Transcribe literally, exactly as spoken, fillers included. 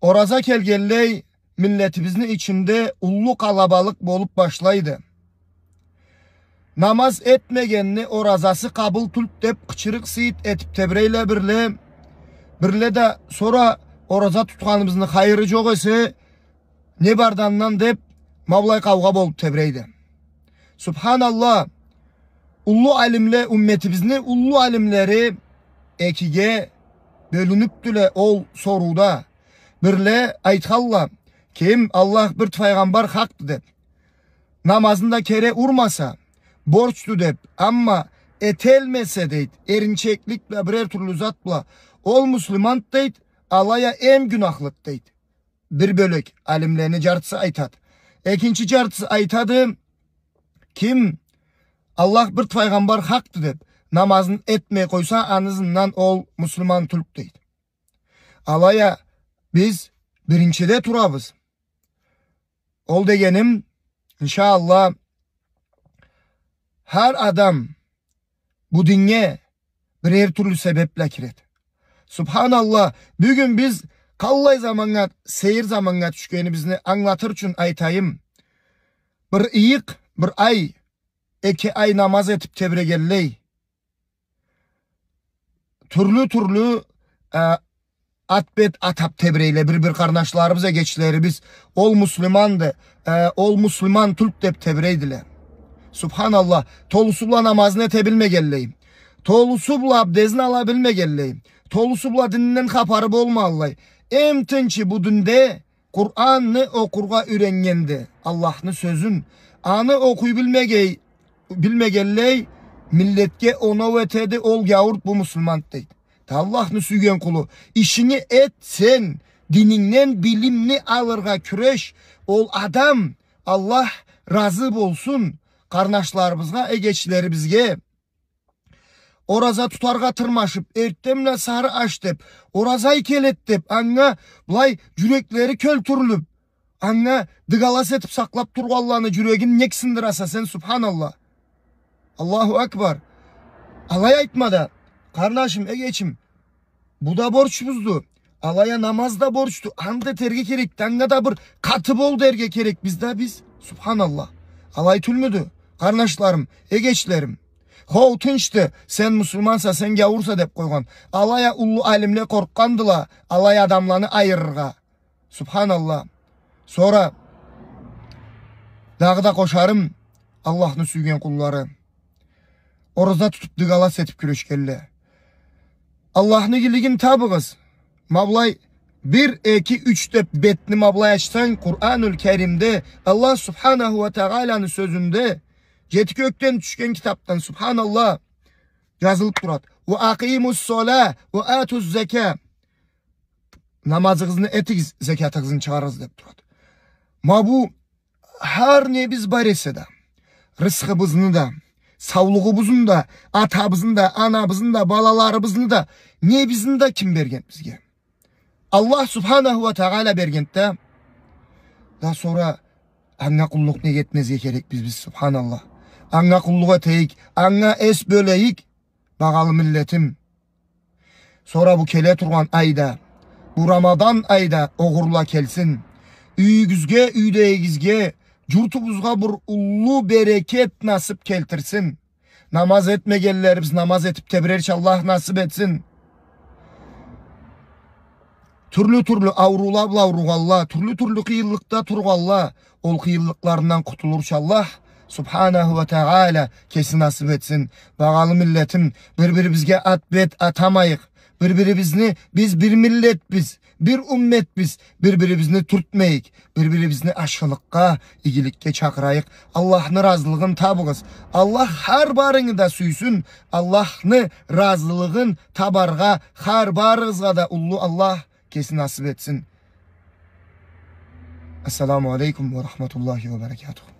Ораза келгенлей, миллетибизни ичинде уллу къалабалыкъ болуп башлайды. Намаз этмегенни оразасы къабыл тюлдю деп, къычырыкъ-сыйыт этип тебирейле бирле. Бирле да сора ораза тутханыбызны хайыры джокъ эсе, не барды андан деп, ма былай къаугъа болуп тебирейди. Субханаллах, уллу алимле, умметибизни уллу алимлери экиге бёлюнюпдюле ол сорууда. Бирле айтханла, ким Аллах бир, файгъамбар хакъды деп, намазын да кере урмаса, борчду деп, амма этелмесе, дейди, эринчеклик бла, бирер тюрлю зат бла, ол муслиманды, дейди, алай а эм гюнахлыды, дейди. Бир бёлек алимлени джартысы айтады. Экинчи джартысы айтады, ким Аллах бир, файгъамбар хакъды деп, намазын этмей къойса, аны ызындан ол муслиман тюлдю, дейди. Алай а биз биринчиде турабыз. Ол дегеним, иншаАллах, хар адам бу динге бирер тюрлю себеп бла киреди. Субханаллах, бюгюн биз къаллай заманнга, сейир заманнга тюшгенибизни англатыр ючюн айтайым. Бир ыйыкъ, бир ай, эки ай намаз этип тебирегенлей, тюрлю-тюрлю, э, ат-бет атап тебирейле бир-бир къарнашларыбыз, эгечлерибиз, ол муслиманды, э, ол муслиман тюлдю деп тебирейдиле. Субханаллах, толусу бла намазын эте билмегенлей, толусу бла абдезин ала билмегенлей, толусу бла дининден хапары болмагъанлай. Эм тынчы бу динде Къуранны окъургъа юреннгенди, Аллахны сёзюн. Аны окъуй билмегей, билмегенлей, миллетге оноу этеди, ол гяуурду, бу муслиманды, дейди. Да Аллахны сюйген къулу, ишинги эт сен, динингден билимни алыргъа кюреш. Ол адам, Аллах разы болсун, къарнашларыбызгъа, эгечлерибизге, ораза тутаргъа тырмашып, эртденбла сары аш деп, ораза ай келеди деп, анга былай джюреклери кёлтюрюлюп, анга дыгалас этип сакълап тургъанланы джюрегин нек сындыраса сен, субханаллах. Аллаху акбар. Алай айтма да, къарнашым, эгечим, бу да борчубузду. Алай а намаз да борчду. Аны да этерге керекди. Анга да бир къаты бол дерге керекбиз да биз. Субханаллах. Алай тюлмюдю? Къарнашларым, эгечлерим. Хоу, тынчды, сен муслиманса, сен гяуурса деп къойгъан. Алай а уллу алимле къоркъгъандыла алай адамланы айырыргъа. Субханаллах. Сора дагъыда къошарым, Аллахны сюйген къуллары ораза тутуп, дыгалас этип кюрешгенле. Аллахны игилигин табыгъыз. Ма былай бир, эки, юч деп бетни ма былай ачсанг, Къуранул Керимде, Аллах субханаху уа тагъаланы сёзюнде, джети кёкден тюшген китапдан, субханаллах, джазылып турады. «Уа акъимус-сола, уа атуз-зака». Намазыгъызны этигиз, зекятыгъызны чыгъарыгъыз деп турады. Ма бу хар небиз бар эсе да, рысхыбызны да, саулугъубузну да, атабызны да, анабызны да, балаларыбызны да, небизни да ким берген бизге? Аллах субханаху уа тагъала берген да. Да сора анга къуллукъ нек этмезге керекбиз биз, субханаллах? Анга къуллукъ этейик, анга эс бёлейик, багъалы миллетим. Сора бу келе тургъан айда, бу Рамадан айда огъурла келсин. Юйюгюзге, юйдегигизге, джуртубузгъа бир уллу берекет, насып келтирсин. Намаз этмегенлерибиз намаз этип тебирерча Аллах насып этсин. Тюрлю-тюрлю ауруула бла ауругъанла, тюрлю-тюрлю къыйынлыкъда тургъанла, ол къыйынлыкъларындан къутулурча Аллах субханаху уа тагъала кеси насып этсин. Багъалы миллетим, бир-бирибизге ат-бет атамайыкъ. Бир-бирибизни, биз бир миллетбиз, бир умметбиз, бир-бирибизни тюртмейик, бир-бирибизни ашхылыкъгъа, игиликге чакъырайыкъ. Аллахны разылыгъын табыгъыз. Аллах хар барынгы да сюйсюн. Аллахны разылыгъын табаргъа хар барыгъызгъа да уллу Аллах кеси насып этсин. Ассаламу алейкум уа рахматуллахи уа баракатуху.